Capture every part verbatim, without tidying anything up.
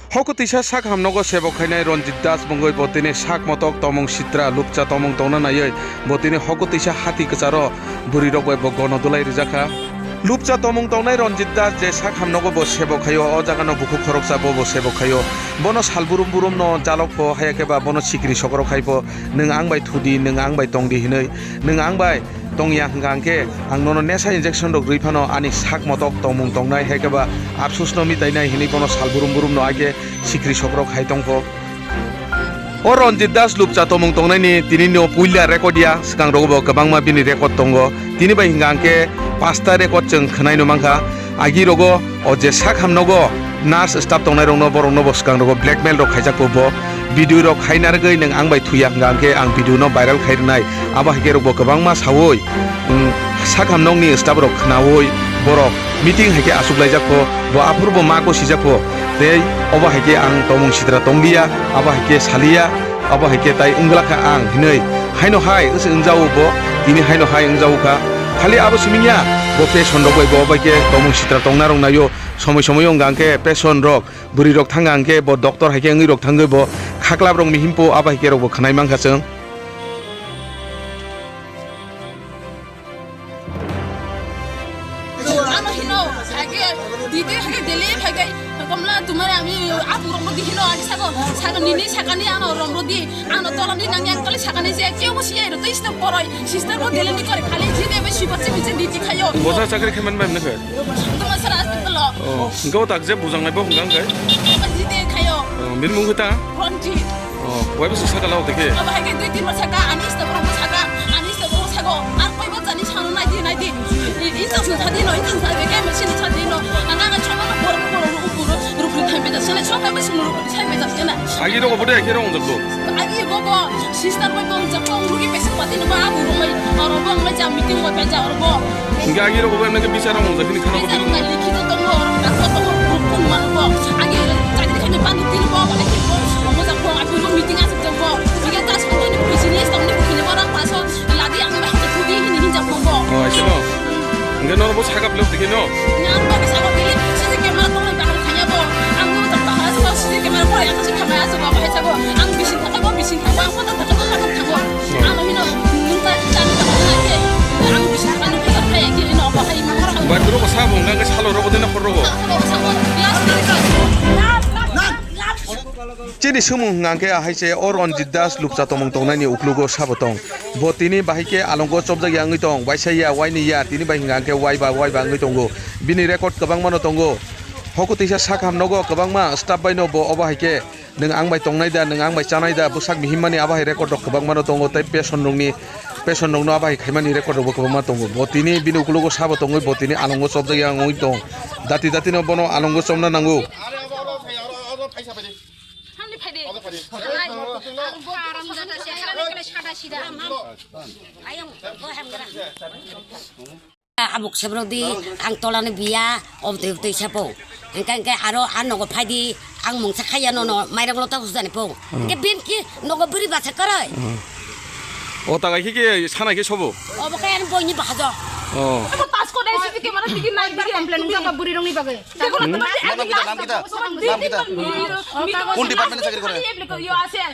Hokutwisa sak hamnogo sebok khainai Ranjit Das mungwi bo tini sak motok tomung sitra lupcha tomung tongna naiwi bo tini hokutwisa hati kwcharo bwrwirok bai bo gono dulai rijakha. Lupcha tomung tongnai Ranjit Das je sak hamnogo bo sebok khaio, o jagano bukhuk khoroksa bo bo sebok khaio. Bono sal burum burum no jalok pho, haya khe ba bono sikri sokrok khai pho, "Nwng ang bai thudi, nwng ang bai tongdi," hinwi, "Nwng ang bai tongya hwnkha hwnkhe ang nono nesa injection rok rwi phano ani sak motok tongmung tongnai, hai khe ba apsus no mitai nai," hinwi bono sal burum burum no hai khe sikri sokrok hai tong pho. O Ranjit Das lupcha tongmung tongnaini tini no puila record ya, swkang rogo bo kwbangma bini record tongo. Tini bai hwnkha hwnkhe pasta record chwng khwnai no mankha. Agi rogo o je sak hamnogo nurse staff tongnai rokno, borokno bo swkang rogo blackmail rok khaijak bo, bo video rok khaina rwgwi nwng ang bai thuya hwnkha hwnkhe ang video no viral khai rwnai. Abo hai khe rok bo kwbangma saui, mm, sak hamnokni staff rok khnaui borok meeting hai khe achuk laijak pho, bo aphuru bo ma ko sijak pho, tei obo hai khe ang tomung sitra tongliya, abo hai khe saliya, abo hai khe tai wngla kha ang hinwi haino hai wngse wngjago bo, tini haino hai wngjago kha. Khali abo simi ya, bo patient rok bai bo bai khe tomung sitra tongna rok naio, somoi somoi wngkha hwnkhe patient rok, bwrwi rok thangkha hwnkhe bo doctor hai khe wngwi rok thangwi bo khaklap rok mihimpo, abo hai khe rok bo khwnai mankha chwng. Ano hino, hake, didi hake dele hake, komla tumare ami apu romro di hino, agi sako, sako nini sakani ano romro di, ano tolani nang yang kali sakani je, kyo mo siya ro, tei step koroi, sister mo dele ni kore, khali jide be shibat se biche didi khayo. Bosa chakri kheman bai mene khe? Tuma sara aspe tolo. Oh, engkau tak je bujang nai bo hwnga engkai? Jide khayo. Oh, bini mung khe ta? Ronji. Oh, wai bwswk saka lao tei khe? Abo hai khe dui tin bar saka, ani step rok saka, ani step rok sako. Ar koi ba jani sano nai di, nai di. I, i tang sa di no, i tang sa di, khe machine sa di no. Ana nga chama no bor bor ru ru ru ru thai be da sene so ka be sunu ru thai be da sene. Agi rok obo de khe rong jok do. Agi bo bo sister bo bo jok ko ru ki be sung pati no ba abu ru mai. Aro bo mai jam meeting bo be jam ro bo. Hingke agi rok obo emne ke bichar rong jok ni khana ko. Bichar rong likhito tongo, oro kaso tongo, rukun manbo. Agi chakri khani bani tin bo, bani tin bo, mojak bo, abu ru meeting asuk jok bo. Hingke ta sung ni business tong ni business bo rang paso. Ladi ang bai hati pudi hini hinjak mongko. Oh, aise no. Hingke nono bo sakap lok dikhe no. Nang bai sakap dikhe, C C camera tong bai bahar khanya bo. Ang no tak bahar sa C C camera ko ya kasi khamaya sa ba bahai sa bo. Ang bising thaka bo, bising thaka bo, ang kota thaka bo, thaka thaka bo. Ang no hino, nung ta chani thaka na ke. Ang bising thaka nung thaka thaka ke no bahai ma. Bai duro ko sa bo, nang ke salo ro ko dena korro ko. Sa bo, sa bo. Last, last, last. Chini swngmung hwnkha khe ahai se o Ranjit Das lupcha tongmung tongnaini uklogo sabo tong. Bo tini bahai khe alongo chopjak ya wngwi tong, waisa ya, waini ya, tini bai hwnkha khe waiba, waiba wngwi tongo. Bini record kwbangma no tongo. Hokutwisa sakam nogo kwbangma staff bai no bo obo hai khe, "Nwng ang bai tongnai da, nwng ang bai chanai da," bwsak mihimmani abo hai record rok kwbangma no tongo, tei patient rokni, patient rokno abo hai khaimani record rokbo kwbangma tongo. Bo tini bini uklogo sabo tongwi, bo tini alongo chopjak ya wngwi tong. Dati dati no bono alongo chopna nango. Hamni phaidi. Obo phaidi. Hai. Ang bo haram jada se, haram ekle sada sida. Ayang, bo hamgra. Abuk sebro di, ang tolani biya, obtwi obtwi sepo. Engke engke aro a nogo phaidi, ang mungsa khaya nono, mairang lota hujani po. Hmm. Engke bin ki nogo biri basa karai. Hmm. O tagai ki ki sana ki sobo? Obo kaya ni boini bahajo. Oh. Abo tasko dai C C camera digi nai digi. Complain wngkha bwrwi rokni bagwi. Nam kita, nam kita, nam kita. কোন ডিপার্টমেন্টে চাকরি করে?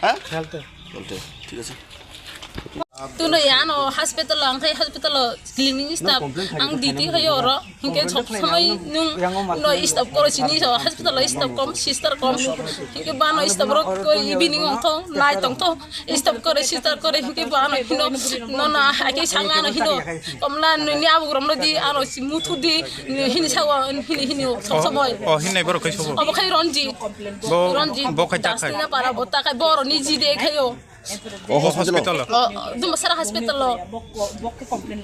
হ্যাঁ? হেলথে। হেলথে, ঠিক আছে। Tuno ya ano hospital ang khai hospital o cleaning staff ang diti hayo oro. Hingke sob samai nung no staff koro sini so hospital o staff kom, sister kom. Hingke bano staff rok ko ibini ngong thong, nai tong thong. Staff kore, sister kore, hingke bo ano hino, no, no, ake sanga ano hino. Komla nini abu grom no di, ano si muthu di, ni hini sawa, hini, hini, sob samai. Oh, hinai borok kai sobo. Obo khai Ranjit. Bo, Ranjit bo khai Das tak khai. Tina para bo ta khai boro ni ji de khayo. O hospital. Hospital. O, Dumasara hospital lo.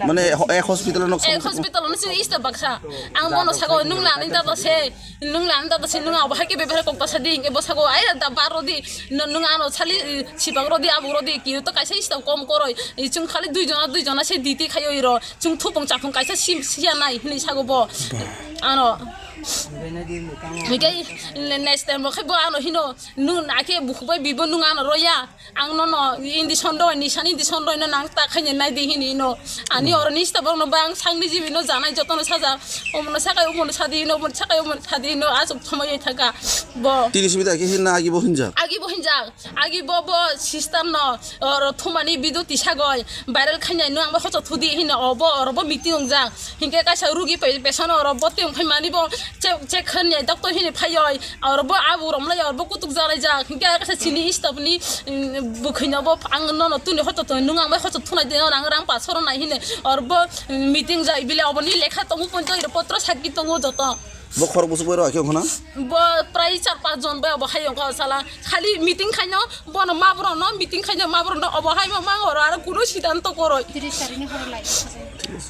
Mane ho-, ek hospital nok. Ek hospital no si staff baksa. Ang bono sago nung la nung ta to se. Nung lang ta se nung abo hai ke bebere kok ta sadi, hingke bo sago, "Ai da baro di, no-, nung ano sali, eh, sibak rodi, abo rodi, kiyo to kaisa staff kom koroi. Eh, chwng khali dui jona, dui jona se diti khayo iro. Chwng thupung chapung kaisa sim siya nai," hinui sago bo. Ba. Ano, Hikai next time rok khai bo ano hino, "Nung akhe bukhuk bai bibo nung ano roya. Ang nono injection roi, nisan injection roi no nang ta khaina nai di," hini ino. Ani oro ni staff rok no ba ang sangni jibi no janai joto no saja. Omono sakai omono sadi ino, omono sakai omono sadi ino, asuk thomai thaka bo. Tini sibida khe hinna agi bo hinjak. Agi bo hinjak. Agi bo, bo sister no oro thumani video tisagoi viral khainai no ang bo hocho thudi hino obo oro bo meeting ongjak. Hinkhe kaisa rugi pe-, patient oro bo tei ongkhai mani bo che-, check khainai doctor hini phaioi oro bo abu romlai oro bo kutuk jalaijak. Hinkhe kaisa chini staff ni, mm, bukhino bo ang nono tuni hocho thunai nung ang bai hocho thunai de nono ang rang paso rwnai hini oro bo, mm, meeting jai bile obo ni lekha tongo ponto potro sakki tongo joto. Bo khorok busu bai rw khe wngkha na? Bo prai char panch jon bai obo hai wngkha o sala. Khali meeting khaino, bono ma borok no meeting khaino ma borok no obo hai ma mang oro aro kuno siddhanto koroi. Tris tarikni horo lai.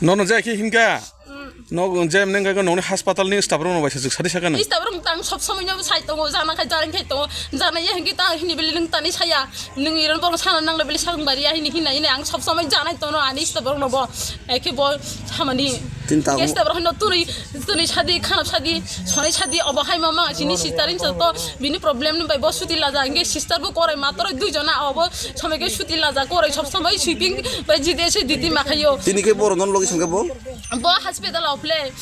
Nono jai khe hinka. Mm. Nog jai mneng ga nongni hospital ni staff rok no bai sajak sadi sakano. Staff rok tang sob somoi no sai tongo, jana khai jarang khai tongo. Jana ye hinki ta hini bili nung tani saya. Nung iron borok sana nang le bili sakang bari ya hini hina hini ang sob somoi janai tono ani staff rok no bo. Eke bo samani. Tin tago. Guest rok no tuni, tuni sadi, khanap sadi, sonai sadi, obo hai mama, sini sister in to, bini problem ni bai bo suti laja, inge sister bo korai mator dui jona, obo somai ke suti laja, korai sob somoi sweeping bai jide se diti makhayo. Tini ke boro non logi sangke bo? Bo hospital of le.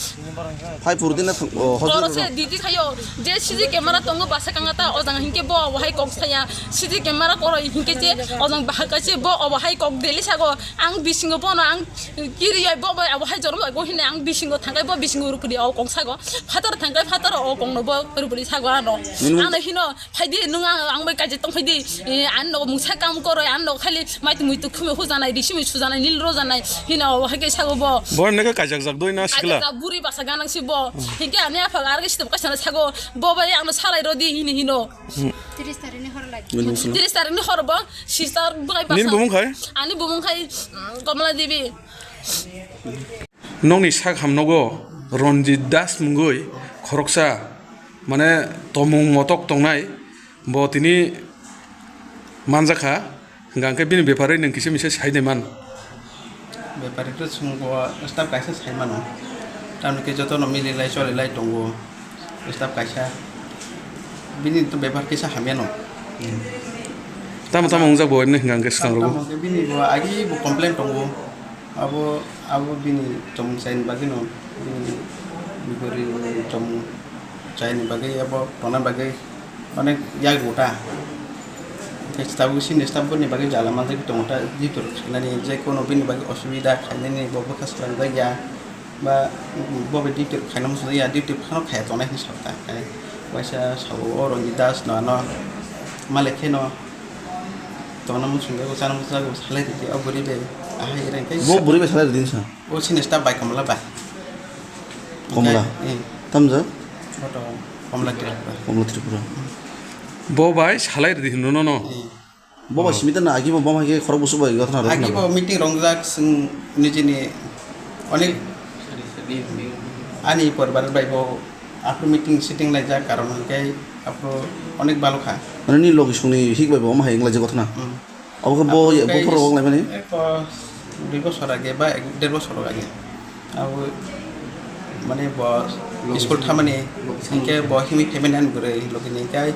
Phai pur din na thang, o, Boro hospital se no. Diti khayo, je C C camera tongo basa kangata, ojang hinke bo obo hai kok saya, C C camera korai hinke je, ojang bahaka se bo obo hai kok deli sago, ang bisingo bono ang Kiri yai bo bai abo hai jormo bai go hine ang bisingo thangkai bo bisingo rupudi o kong sago. Phatar thangkai phatar o kong no bo rupudi sago ano. Nini Ano hino phaidi nung ang ang bai kaje tong phaidi. Eh, an no mungsa kam koroi an no khali mai tumi tu khume hujanai risi mi sujanai nil rojanai hino o hai kai sago bo. Bo emne ka kajak jak doi na sikla. Aja buri basa ganang si bo. Hinke ani apha ar ke step kaisa sago. Bo bai ang no salai rodi hini hino. Tris tarikni horo lai. Nini bumung sino? Tris tarikni horo bo sister bai basa. Nini bumung khai? Ani bumung khai, mm, Komla Devi. Nokni sak hamnogo Ranjit Das mungwi khoroksa, mane, tomung motok tongnai, bo tini manjakha, hwnkha hwnkhe bini bepari nwng kisa misa sai de man. Bepari to chwng bo staff kaisa sai mano, tamni khe jotono mililai cholilai tongo. Staff kaisa, bini to bepar kisa hamya no. Tamo tamo wngjak bo emne hwnkha hwnkhe swkang rogo. Tamo khe bini bo agi bo complain tongo. Abo, abo bini chomung chaini bagwi no, bini bibori chomung chaini bagwi abo tongna bagwi onek yak gota. Hwnkhe tabuk sini staff boni bagwi jala manjak tongo ta, jitur khainani je kono bini bagwi osubida khainani bo bwkha swkang jakya. Ba bo bai duty khaina muchungya, duty phano khaya tongnai hinwi sakha. Waisa sabo o Ranjit Das no ano malik khe no tongna muchungya, chana muchungya salai ridi o bwrwi bai. Ahai reng kai Bo bwrwi bai salai ridi sa? O sini staff bai Komla bai. Komla? Eh. Tamjak? Boto Komla Tripura. Komla Tripura. Bo bai salai ridi hinwi no no. Eh. Bo bai simi tana agi bo bom hai khe khorok busuk bai gotna rw Agi khna bo bo. Meeting rongjak, chwng nijini onek ani poribar bai bo aphuru meeting sitting laijak, karon hwnkhe aphuru onek balo kha. Mane ni logi songni hik bai bo omo hai wng laijak gotna. Hmm. Abo khe bo Aphuru bo khe phoro wng laimani. Eko dui bosor age ba ek der bosor age. Abo mane bo school thamani hingke bo himwi phaimani ani bwrwi logini hingke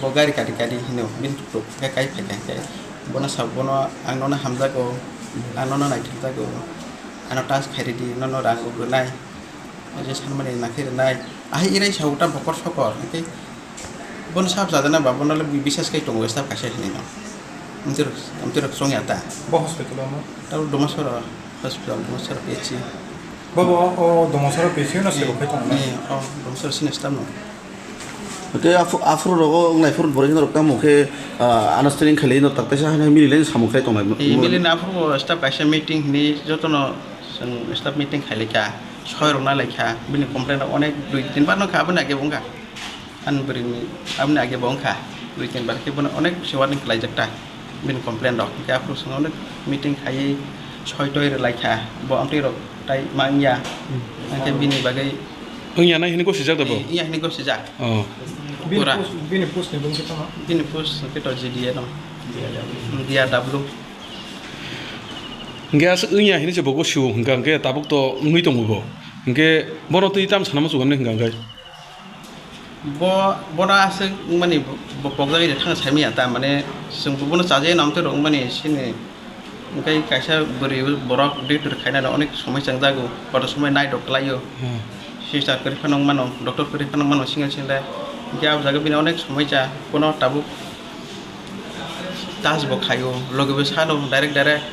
bo gari kari kari hino bini tuktuk hingke kai phaikha hingke bono sa bono ang nono hamjago, ang nono naithokjago, ano touch khairidi nono rang rwnai, je sanmani nakhai rwnai, ahai irai sa uta bokor sokor hingke. Bono sab sajana ba, bono le bisas kai tongo, staff kaisa hinwi no. Amtwrwk, amtwrwk chwngya ta. Bo hospital o no? Tabo Domasora hospital, Domasora P H C. Bo, bo, o Domasora P H C no se bo kai tongo na? Ni, o Domasora sini staff no. Te aphuru rogo wngnai phuru borok hino rok tamo khe, ah, understanding khailai no tak taisa haino mililai samung khai tongnai. Milina aphuru staff kaisa meeting hinwi jotono chwng staff meeting khailai kha, soi rok na lai kha, bini complaint rok onek dui tin bar no kha, aboni age bo wngkha. Ani bwrwini aboni age bo wngkha, dui tin bar khe bono onek se warning khlaijak ta bini complaint rok. Hingke aphuru chwng onek meeting khaiwi soi toi rwlai kha, bo amtwi rok tai ma wngya. Hingke bini bagwi wngya nai hini gosijak da bo? Iya hini gosijak. Oh. Bini post, bini post ni bungsi tongma? Bini post hingke to G D A no. D R W. Hingke aswk wngya hini se bo gosio hingka hingke tabuk to wngwi tongo bo. Hingke bono twi tam sana muchungo hingka hingke. Bo, bono aswk wngmani bo, bo pokjagwi thang saimanya ta, mane, chwng bo bono chajakya namtwi rok wngmani sini. Hwnkhe kaisa bwrwi borok duty rwkhainani onek somoi changjago, koto somoi nai rok klaio. Hmm. Sister kwrwi phano wngmano, doctor kwrwi phano wngmano single single. Hwnkhe abo jaga bini onek somoi cha, bono tabuk touch bo khaio, logi bo sano direct direct.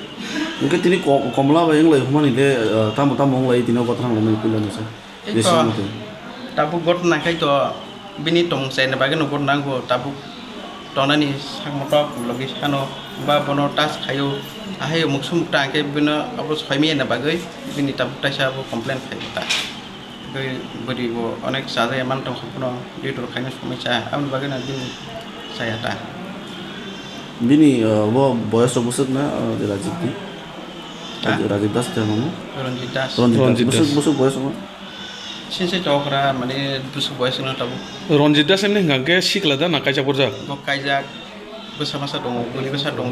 Hwnkhe tini ko-, komla bai wnglai humani le, ah, tamo tamo wnglai tini o gotha wnglai mani puila nisa. Ei Jesa to, mate. Tabuk gotna khai to bini tong chaina bagwi no gotna nango, tabuk tongnani sak motok logi sano ba bono touch khaio, ahai muksu mukta hwnkhe bino abo soimiyana bagwi bini tabuk taisa abo complain khaio ta. Tei bwrwi bo onek chajakya man tong kha phano, duty rok khaina somoi cha, aboni bagwi no bini chaya ta. Bini, ah, bo boyas rok bwswk na, ah, Rajib di? Ha? Rajib Das te mamo? Ranjit Das. Ranjit Das. Ranjit Bwswk, Das. Bwswk boyas rok? Sini se chokra, mane, bwswk boyas wngna tabuk. Ranjit Das emni hwnkha khe sikla da na kaijak borjak? Bo kaijak, bwsa masa tongo, bwrwi bwsa tongo,